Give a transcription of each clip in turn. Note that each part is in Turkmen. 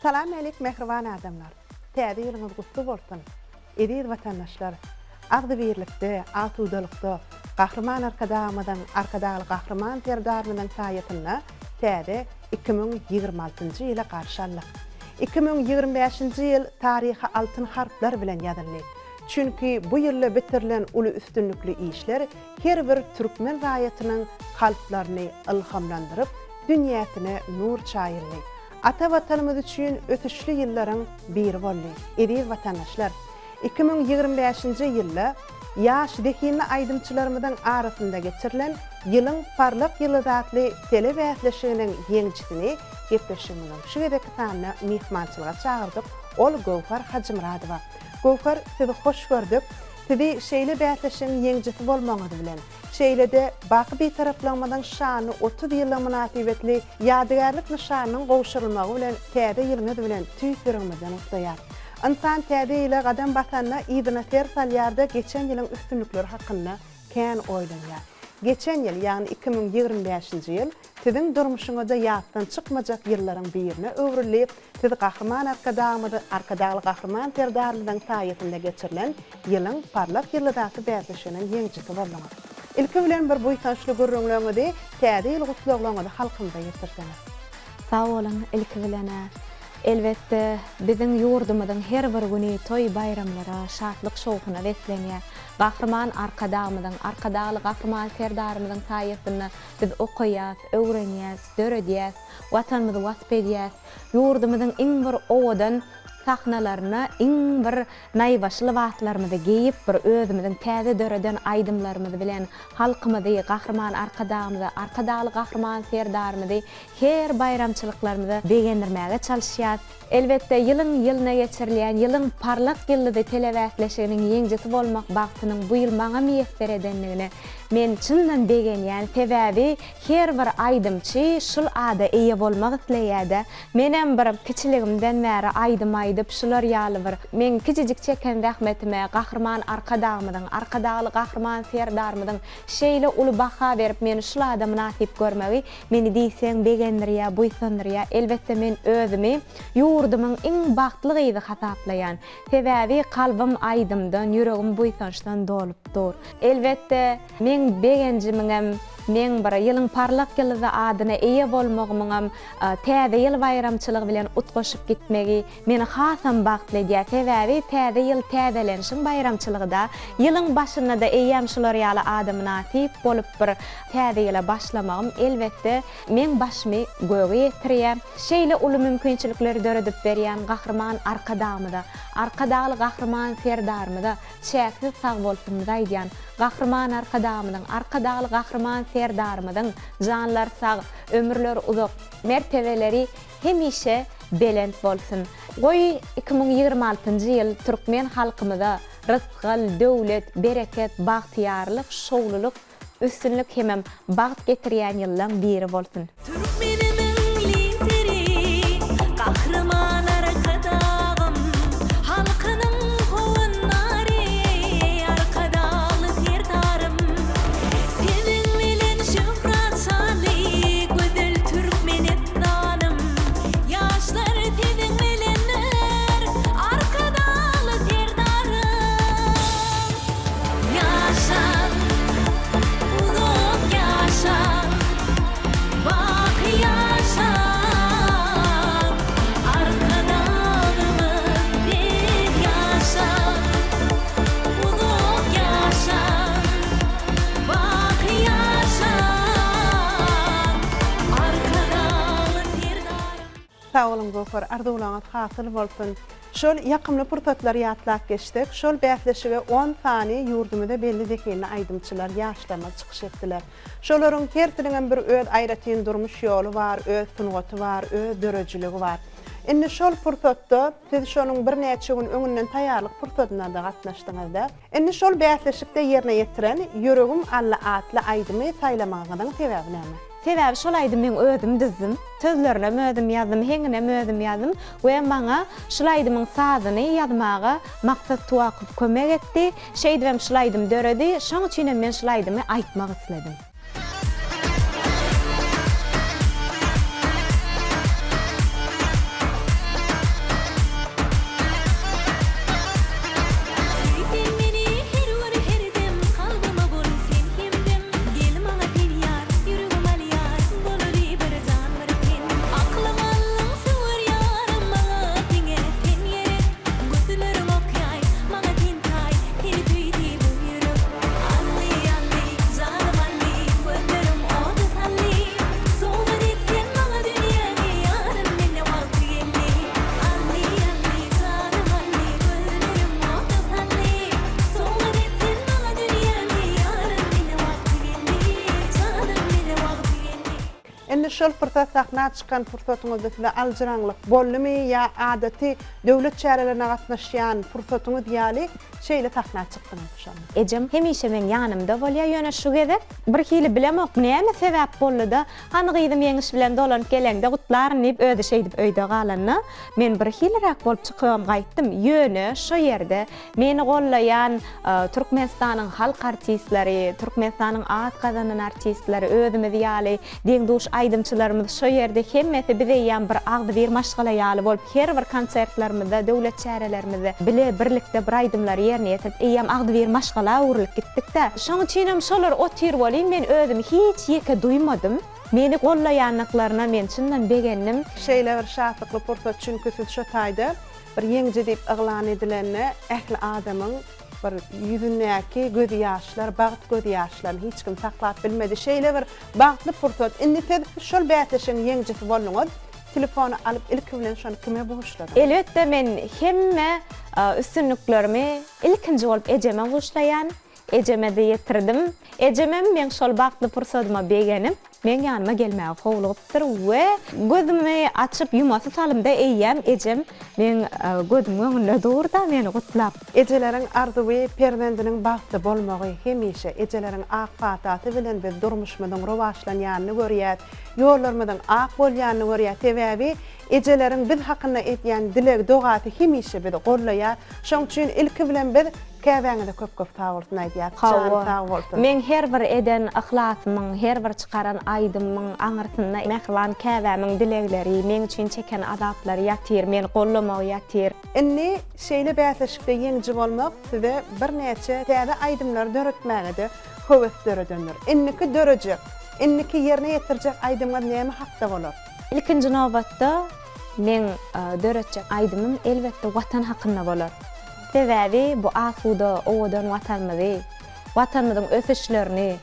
Salam älik mähriban adamlar! Täze ýylyňyz gutly bolsun! Eziz watandaşlar! Agzybirlikde, asudalykda Gahryman Arkadagymyzyň, Arkadagly Gahryman Serdarymyzyň saýasynda täze 2026-njy ýyly garşy aldyk. 2025-nji ýyl taryha altyn harplar bilen ýazyldy. Çünki bu ýylda bitirilen uly üstünlikli işler her bir türkmen raýatynyň kalplaryny ylhamlandyryp, dünýäsine nur çaýyldy. Ata Watanymyz üçin ösüşli ýyllaryň biri boldy. Eziz watandaşlar! 2025-nji ýylda ýaş zehinli aýdymçylarymyzyň arasynda geçirilen Ýylyň parlak ýyldyzy atly telebäsleşiginiň ýeňijisini gepleşigimiziň şu gezekki sanynda myhmançylyga çagyrdyk, ol Göwher Hajymyradowa. Göwher, sizi hoş gördük. Sizi şeýle bäsleşigiň ýeňijisi bolmagyňyz bilen, şeýle-de baky Bitaraplygymyzyň şanly 30 ýyllygy mynasybetli ýadygärlik nyşanynyň gowşurylmagy bilen täze ýylyňyz bilen tüýs ýüregimizden gutlaýar. Ynsan täze ýyla gadam basanda yzyna ser salýar-da geçen ýylyň üstünlikleri hakynda kän oýlanýar. Geçen ýyl, ýagny 2025-nji ýyl siziň durmuşyňyzda ýatdan çykmajak ýyllaryň birine öwrüldi, Siz Gahryman Arkadagymyzy Arkadagly Gahryman Serdarymyzyň saýasynda geçirilen Ýylyň parlak ýyldyzy atly bäsleşiginiň ýeňijisi bolduňyz. Ilki bilen bir buýsançly gürrüňleriňizi, Täze ýyl gutlaglaryňyzy halkymyza ýetirseňiz. Sag boluň, ilki bilen-ä, elbetde, biziň ýurdumyzyň her bir güni toý-baýramlara, şatlyk-şowhuna beslenýär. Gahryman Arkadagymyzyň, Arkadagly Gahryman Serdarymyzyň saýasynda biz okaýas, öwrenýäs, döredýäs, Watanymyzy wasp edýäs. Ýurdumyzyň iň bir owadan sahnalaryna iň bir naýbaşy lybaslarymyzy geýip, bir özümiziň täze döreden aýdymlarymyz bilen halkymyzy, Gahryman Arkadagymyzy, Arkadagly Gahryman Serdarymyzy her baýramçylyklarymyzda begendirmäge çalyşýas. Elbetde, ýylyň ýylyna geçirilýän Ýylyň parlak ýyldyzy telebäsleşiginiň ýeňjisi bolmak bagtynyň bu ýyl maňa miýesser edendigine men çyndan begenýän. Sebäbi her bir aýdymçy şul ada eýe bolmak isleýär-dä. Menem bir kiçiligimden bäri aýdym aýdyp, şular ýaly bir meň kiçijik çeken zähmetime Gahryman Arkadagymyzyň, Arkadagly Gahryman Serdarymyzyň şeýle uly baha berip meni şul ada mynasyp görmegi Meni diýseň begendirýär, buýsandyrýar. Elbetde men özümi ýurdumyň iň bagtly gyzy hasaplaýan. Sebäbi kalbym aýdymdan, ýüregim buýsançdan dolup dur. Elbetde, meň begenjimiňem, meň bir Ýylyň parlak ýyldyzy adyna eýe bolmagymyňam Täze ýyl baýramçylygy bilen utgaşyp gitmegi meni hasam bagtly edýär. Sebäbi Täze ýyl täzelenişiň baýramçylygy-da. Ýylyň başynda-da eýýäm şular ýaly ada mynasyp bolup bir Täze ýyla başlamagym, elbetde, meň başymy göge ýetirýär. Şeýle uly mümkinçilikleri döredip berýän Gahryman Arkadagymyza, Arkadagly Gahryman Serdarymyza çäksiz sagbolsunymyzy aýdýan. Gahryman Arkadagymyzyň, Arkadagly Gahryman Serdarymyzyň janlary sag, ömürleri uzak, mertebeleri hemişe belent bolsun! Goý, 2026-njy ýyl türkmen halkymyza rysgal, döwlet, bereket, bagtyýarlyk, şowlulyk, Üstünlik hemem bagt getirýän ýyllaň biri bolsun. Türkmenimiň Lideri Gahryman Arkadagym, halkynyň howandary Arkadagly Serdarym. Seniň bilen şöhrat şanly gözel Türkmenistanym. Ýaşlar siziň bilendir Arkadagly Serdarym. Ýaşa, uzak ýaşa, baky ýaşa, Arkadagymyz sen ýaşa, uzak ýaşa, baky ýaşa, Arkadagly Serdarym. Sag boluň Göwher, arzuwlaryňyz hasyl bolsun. Şol ýakymly pursatlary ýatlap geçsek, şol bäsleşige on sany ýurdumyza belli zehinli aýdymçylar, ýaşlarymyz çykyş etdiler. Şolaryň hersiniňem bir öz aýratyn durmuş ýoly bar, öz sungaty bar, öz döredijiligi bar. Indi şol pursatda siz şonuň birnäçe gün öňünden taýýarlyk pursadyna-da gatnaşdyňyzda. Indi şol bäsleşikde ýerine ýetiren Ýüregim aldy atly aýdymy saýlamagyňyzyň sebäbi näme? Sebäbi şol aýdymy meň özüm düzdüm. Sözlerinem özüm ýazdym, heňinem özüm ýazdym we maňa şul aýdymyň sazyny ýazmaga Maksat Tuwakow kömek etdi. Şeýdibem şul aýdym döredi. Şoň üçinem men şul aýdymy aýtmak isledim. Şol pursat sahna çykan pursatyňyzda size aljyraňlyk boldumy ýa adaty döwlet çärelerine gatnaşýan pursatyňyz ýaly şeýle sahna çykdyňyzmy şonda? Ejem hemişe meň ýanymda bolýar, ýöne şu gezek birhili bilemok näme sebäp boldy-da, hany gyzym ýeňiş bilen dolanyp geleňde gutlaryn diýip özi şeýdip öýde galanda men birhiliräk bolup çykybam gaýtdym, ýöne şo ýerde Meni gollaýan Türkmenistanyň halk artistleri, Türkmenistanyň at gazanan artistleri, özümiz ýaly deň-duş aýdymçylarymyz şo ýerde hemmesi biz eýýäm bir agzybir maşgala ýaly bolup her bir konsertlerimizde, döwlet çärelerimizde bile birlikde bir aýdymlary ýerine ýetirip eýýäm agzybir maşgala öwrülip gitdik-dä. Şoň üçinem şolar otyr welin men özümi hiç ýeke duýmadym. Meni gollaýandyklaryna men çyndan begendim. Şeýle bir şatlykly pursat çünki siz şo taýda Bir ýeňiji diýip yglan edilende ähli adamyň bir ýüzündäki gözýaşlar, bagt gözýaşlaryny hiç kim saklap bilmedi. Şeýle bir bagtly pursat. Indi siz şol bäsleşigiň ýeňijisi bolduňyz. Telefony alyp ilki bilen şony kime buşladyňyz? Elbetde men hemme üstünliklerimi ilkinji bolup ejeme buşlaýan. Ejeme-de ýetirdim. Ejemem meň şol bagtly pursadyma begenip, meň ýanyma gelmäge howlugypdyr we gözümi açyp ýumasy salymda eýýäm ejem meň gözümiň öňünde dur-da, meni gutlap. Ejeleriň arzuwy perzendiniň bagtly bolmagy. Hemişe ejeleriň ak patasy bilen biz durmuşymyzyň rowaçlanýanyny görýäs, ýollarymyzyň ak bolýanyny görýäs. Sebäbi ejeleriň biz hakynda edýän dileg-dogasy hemişe bizi gollaýar. Şoň üçin ilki bilen biz Käbäňize köp köp sag bolsun aýdýas. Jany sag bolsun. Meň her bir eden yhlasymyň, her bir çykaran aýdymymyň aňyrsynda mähriban käbämiň dilegleri, meň üçin çeken azaplary ýatyr, meni gollamagy ýatyr. Indi şeýle bäsleşikde ýeňiji bolmak size birnäçe täze aýdymlary döretmäge-de höwes döredendir. Indiki dörejek, indiki ýerine ýetirjek aýdymyňyz näme hakda bolar? Ilkinji nobatda meň döretjek aýdymym elbetde Watan hakynda bolar. Sebäbi bu asuda, owadan Watanymyzy, Watanymyzyň ösüşlerini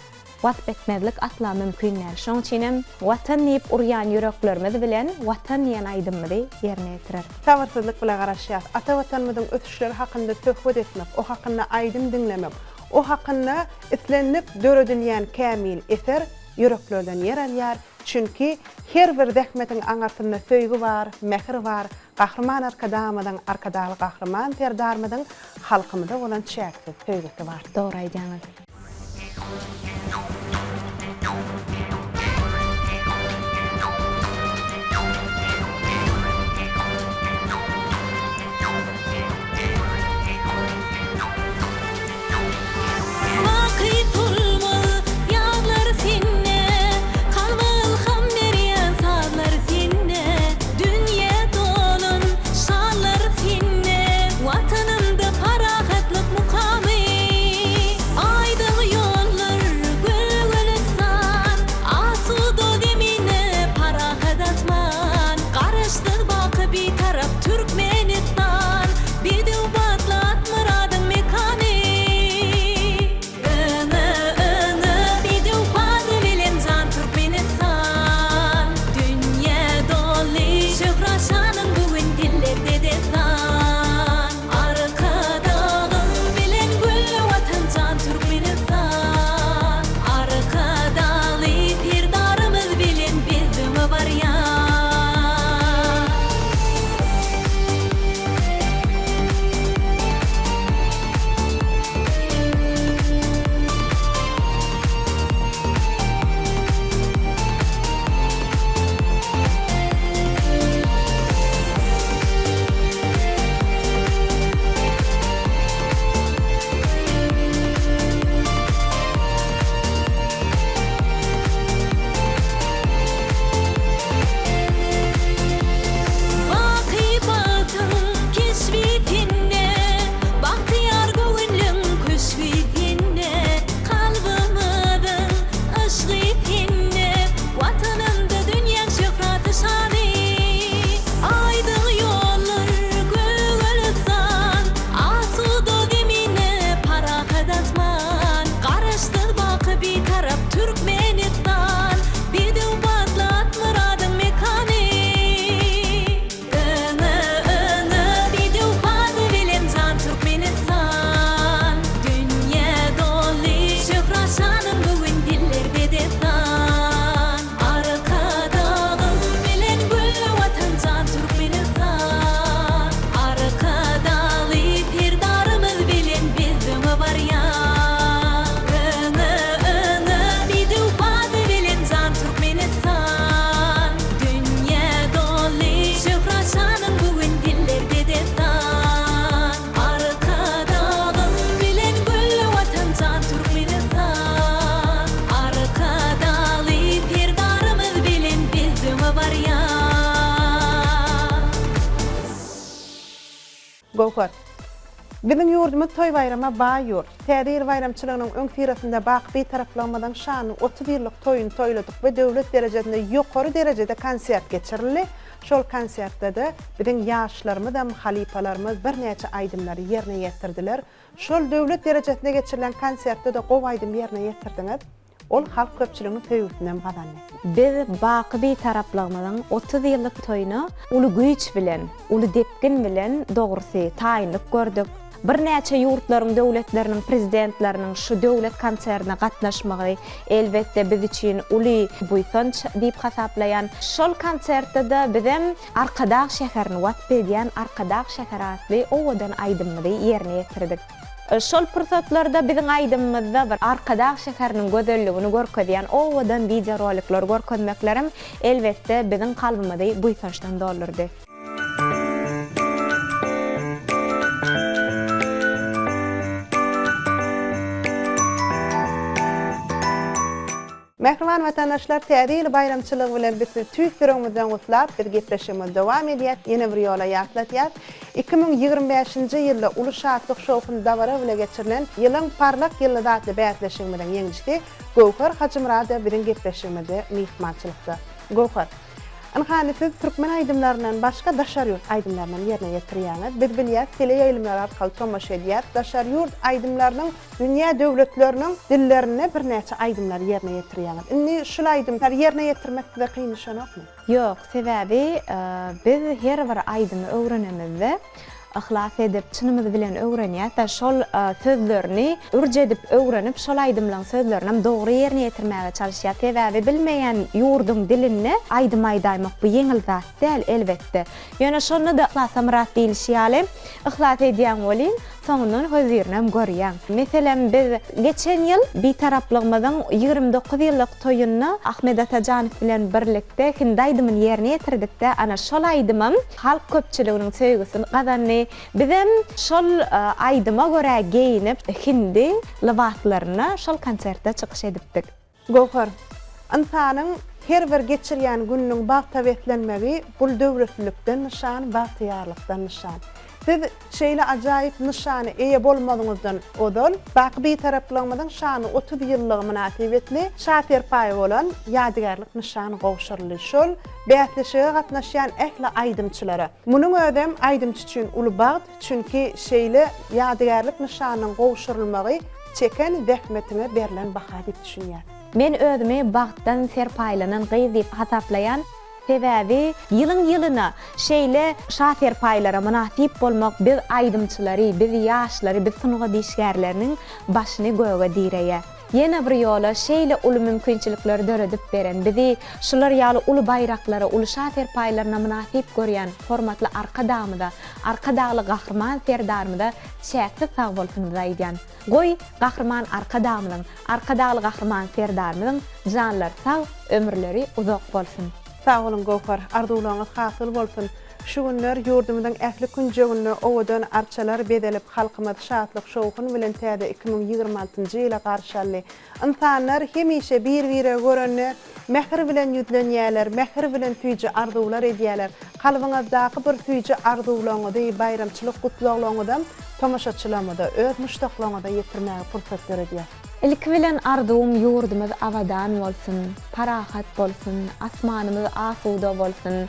wasp etmezlik asla mümkin däl. Şonuň üçin hem Watan diýip urýan ýüreklerimiz bilen Watan diýen aýdymymyzy ýerine ýetireris. Sabyrsyzlyk bile garaşýas. Ata Watanymyzyň ösüşleri hakynda söhbet etmek, o hakynda aýdym diňlemek, o hakynda islendik döredilýän kämil eser ýüreklerden ýer alýar. Çünki her bir zähmetiň aňyrsynda söýgi bar, mähir bar, Gahryman Arkadagymyzyň, Arkadagly Gahryman Serdarymyzyň halkymyza bolan çäksiz söýgüsi bar. Dogry aýdýaňyz. Baky solmaz ýazlar sende, Kalba ylham berýän sazlar sende, Dünýä dolan şallar sende, Watanymda parahatlyk mukamy. Aýdym. Göwher, biziň ýurdumyz toý-baýrama baý ýurt. Täze ýyl baýramçylygynyň öňüsyrasynda baky Bitaraplygymyzyň şanly 30 ýyllyk toýuny toýladyk we döwlet derejesinde ýokary derejede konsert geçirildi. Şol konsertde-de biziň ýaşlarymyzam, halypalarymyz birnäçe aýdymlary ýerine ýetirdiler. Şol döwlet derejesinde geçirilen konsertde-de gowy aýdym ýerine ýetirdiňiz. Ol halk köpçüliginiň söýgüsinem gazandy. Biz baky Bitaraplygymyzyň 30 ýyllyk toýuna uly güýç bilen, uly depgin bilen, dogrusy, taýynlyk gördük. Birnäçe ýurtlaryň döwletleriniň Prezidentleriniň şu döwlet konserdine gatnaşmagy, elbetde, biz üçin uly buýsanç diýip hasaplaýan. Şol konsertde-de bizem Arkadag şäherini wasp edýän Arkadag şäheri atly owadan aýdymymyzy ýerine ýetirdik. Şol pursatlarda biziň aýdymymyzda bir Arkadag şäheriniň gözelligini görkezýän owadan wideorolikleri görkezmeklerem, elbetde, biziň kalbymyzy buýsançdan doldurdy. Mähriban watandaşlar Täze ýyl baýramçylygy bilen biz sizi tüýs ýüregimizden gutlap, biz gepleşigimizi dowam edýäs, ýene bir ýola ýatlatýas. 2025-nji ýylda uly şatlyk-şowhun dabara bile geçirilen Ýylyň parlak ýyldyzy atly bäsleşigimiziň ýeňijisi Göwher Hajymyradowa biziň gepleşigimizde myhmançylykda. Göwher, ynha indi siz türkmen aýdymlaryndan başga daşary ýurt aýdymlarynam ýerine ýetirýäňiz. Biz bilýäs, teleýaýlymlar arkaly tomaşa edýäs. Daşary ýurt aýdymlarynyň Dünýä döwletleriniň dillerinde birnäçe aýdymlary ýerine ýetirýäňiz. Indi şul aýdymlary ýerine ýetirmek size kyn düşenokmy? Ýok, sebäbi biz her bir aýdymy öwrenemizde yhlas edip, çynymyz bilen öwrenýäs-de, şol sözlerini ürç edip öwrenip, şol aýdymlaryň sözlerinem dogry ýerine ýetirmäge çalyşýas. Sebäbi bilmeýän ýurduň dilinde aýdym aýdaýmak bu ýeňil zat däl, elbetde. Ýöne şonda-da yhlasa myrat diýlişi ýaly, yhlas edýäň welin, soňundan hözirinem görýäň. Meselem, biz geçen ýyl Bitaraplygymyzyň 29 ýyllyk toýunda Ahmet Atajanow bilen birlikde hindi aýdymyny ýerine ýetirdik-de, ana, şol aýdymam halk köpçüliginiň söýgüsini gazandy. Bizem şol aýdyma görä geýnip, hindi lybaslarynda şol konsertde çykyş edipdik. Göwher, ynsanyň her bir geçirýän gününiň bagta beslenmegi bul döwletlilikden nyşan, bagtyýarlykdan nyşan. Siz şeýle ajaýyp nyşana eýe bolmazyňyzdan ozal, baky Bitaraplygymyzyň şanly 30 ýyllygy mynasybetli Şa serpaýy bolan ýadygärlik nyşany gowşuryldy. Şol bäsleşige gatnaşýan ähli aýdymçylara. Munuň özem aýdymçy üçin uly bagt, çünki şeýle ýadygärlik nyşanynyň gowşurylmagy çeken zähmetiňe berlen baha diýip düşünýär. Men özümi bagtdan serpaýlanan gyz diýip hasaplaýan. Sebäbi ýylyň-ýylyna şeýle şa serpaýlara mynasyp bolmak biz aýdymçylary, biz ýaşlary, biz sungat işgärleriniň başyny göge direýär. Ýene bir ýola şeýle uly mümkinçilikleri döredip beren, bizi şular ýaly uly baýraklara, uly şa serpaýlaryna mynasyp görýän hormatly Arkadagymyza, Arkadagly Gahryman Serdarymyza çäksiz sagbolsunymyzy aýdýan. Goý, Gahryman Arkadagymyzyň, Arkadagly Gahryman Serdarymyzyň janlary sag, ömürleri uzak bolsun! Sag boluň Göwher, arzuwlaryňyz hasyl bolsun! Şu günler ýurdumyzyň ähli künjeginde owadan arçalar bezelip, halkymyz şatlyk-şowhun bilen täze 2026-njy ýyly garşy aldy. Ynsanlar hemişe bir-biregi görende mähir bilen ýüzlenýärler, mähir bilen süýji arzuwlar edýärler. Kalbyňyzdaky bir süýji arzuwlaryňyzy, baýramçylyk gutlaglaryňyzam tomaşaçylarymyza, öz muşdaklaryňyza ýetirmäge pursat döredýär. Ilki bilen arzuwym ýurdumyz abadan bolsun, parahat bolsun, asmanymyz asuda bolsun,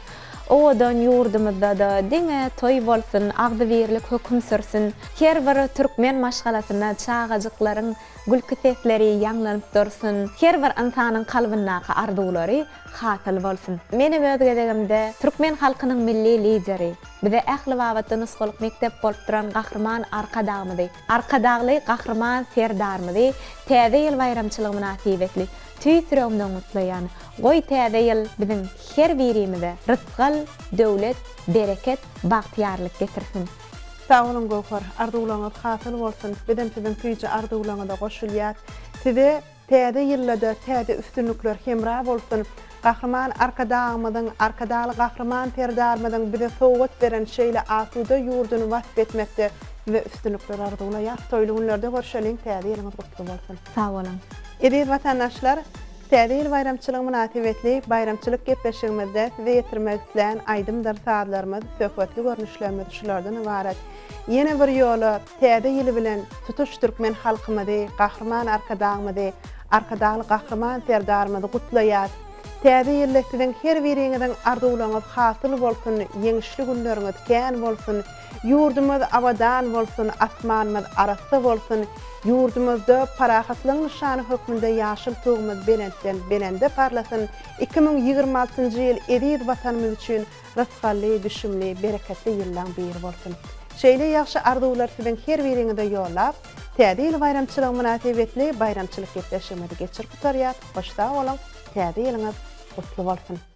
owadan ýurdumyzda-da diňe toý bolsun, agzybirlik höküm sürsün, her bir türkmen maşgalasynda çagajyklaryň Gülki sesleri ýaňlanyp dursun, her bir ynsanyň kalbyndaky arzuwlary hasyl bolsun. Menem öz gezegimde türkmen halkynyň Milli Lideri, bize ähli babatda nusgalyk mekdep bolup duran Gahryman Arkadagymyzy, Arkadagly Gahryman Serdarymyzy Täze ýyl baýramçylygy mynasybetli tüýs ýüregimden gutlaýan. Goý Täze ýyl biziň her birimize rysgal, döwlet, bereket, bagtyýarlyk getirsin! Sag boluň Göwher, arzuwlaryňyz hasyl bolsun, bizem siziň süýji arzuwlaryňyza goşulýas. Size Täze ýylda-da täze üstünlikler hemra bolsun! Gahryman Arkadagymyzyň, Arkadagly Gahryman Serdarymyzyň bize sowgat beren şeýle asuda ýurduny wasp etmekde size üstünlikler arzuwlaýas. Toýly günlerde görşeliň, Täze ýylyňyz gutly bolsun! Sag boluň. Eziz watandaşlar! Täze ýyl baýramçylygy mynasybetli baýramçylyk gepleşigimizde size ýetirmek islän aýdymdyr sazlarymyz, söhbetli görnüşlerimiz şulardan ybarat. Ýene bir ýola Täze ýyly bilen tutuş türkmen halkymyzy, Gahryman Arkadagymyzy, Arkadagly Gahryman Serdarymyzy gutlaýas. Täze ýylda siziň her biriňiziň arzuwlaryňyz hasyl bolsun, ýeňişli günleriňiz kän bolsun, ýurdumyz abadan bolsun, asmanymyz arassa bolsun, ýurdumyzda parahatlygyň nyşany hökmünde ýaşyl tugumyz belentden belende parlasyn, 2026-njy ýyl eziz Watanymyz üçin rysgally, düşümli, bereketli ýyllaň biri bolsun. Şeýle ýagşy arzuwlary siziň her biriňize ýollap, Täze ýyl baýramçylygy mynasybetli baýramçylyk gepleşigimizi geçirip gutarýas. Hoş sag boluň, Täze ýylyňyz gutly bolsun!